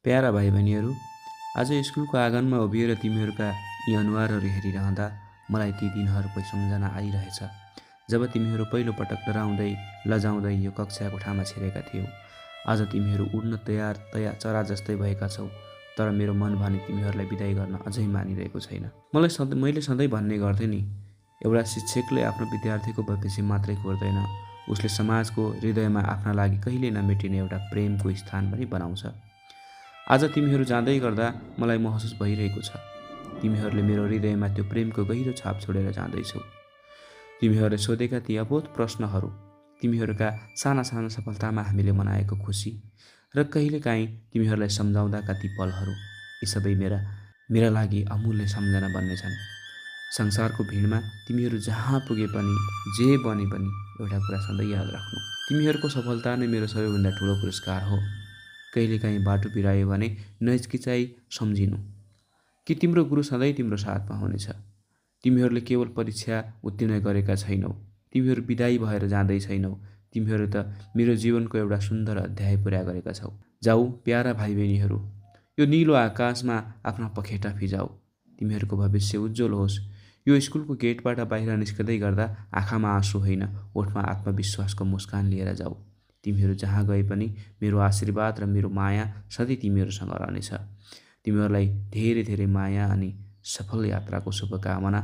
Para भाइ बहिनीहरू, आज स्कुलको आँगनमा उभिएर तिमीहरूका यी अनुहारहरू हेरिरहँदा मलाई ती दिनहरूको सम्झना आइरहेछ। जब तिमीहरू पहिलोपटक डराउँदै लजाउँदै यो कक्षा कोठामा छिरेका थियौ। आज तिमीहरू उड्न तयार चरा जस्तै भएका छौ, तर मेरो मन भने तिमीहरूलाई बिदाई गर्न अझै मानिरहेको छैन। मैले सधैँ भन्ने गर्थेँ नि, एउटा शिक्षकले आफ्नो विद्यार्थीको भविष्य मात्रै कोर्दैन, उसले समाजको हृदयमा आफ्ना लागि कहिल्यै नमेटिने एउटा प्रेमको स्थान पनि बनाउँछ। आज तिमीहरू जाँदै गर्दा मलाई महसुस भइरहेको छ, तिमीहरूले मेरो हृदयमा त्यो प्रेमको गहिरो छाप छोडेर जाँदैछौ। तिमीहरूले सोधेका ती अबोध प्रश्नहरू, तिमीहरूका साना साना सफलतामा हामीले मनाएको खुसी र कहिलेकाहीँ तिमीहरूलाई सम्झाउँदाका ती पलहरू, यी सबै मेरा लागि अमूल्य सम्झना बन्नेछन्। संसारको भिडमा तिमीहरू जहाँ पुगे पनि, जे बने पनि एउटा कुरा सधैँ याद राख्नु, तिमीहरूको सफलता नै मेरो सबैभन्दा ठुलो पुरस्कार हो। कहिलेकाहीँ बाटो बिरायो भने नहिचकिचाइ सम्झिनु कि तिम्रो गुरु सधैँ तिम्रो साथमा हुनेछ। तिमीहरूले केवल परीक्षा उत्तीर्ण गरेका छैनौ, तिमीहरू बिदाई भएर जाँदै छैनौ, तिमीहरू त मेरो जीवनको एउटा सुन्दर अध्याय पुरा गरेका छौ। जाऊ प्यारा भाइ बहिनीहरू, यो निलो आकाशमा आफ्ना पखेटा फिजाऊ, तिमीहरूको भविष्य उज्जवल होस्। यो स्कुलको गेटबाट बाहिर निस्कँदै गर्दा आँखामा आँसु होइन, ओठमा आत्मविश्वासको मुस्कान लिएर जाऊ। तिमीहरू जहाँ गए पनि मेरो आशीर्वाद र मेरो माया सधैँ तिमीहरूसँग रहनेछ। तिमीहरूलाई धेरै धेरै माया अनि सफल यात्राको शुभकामना।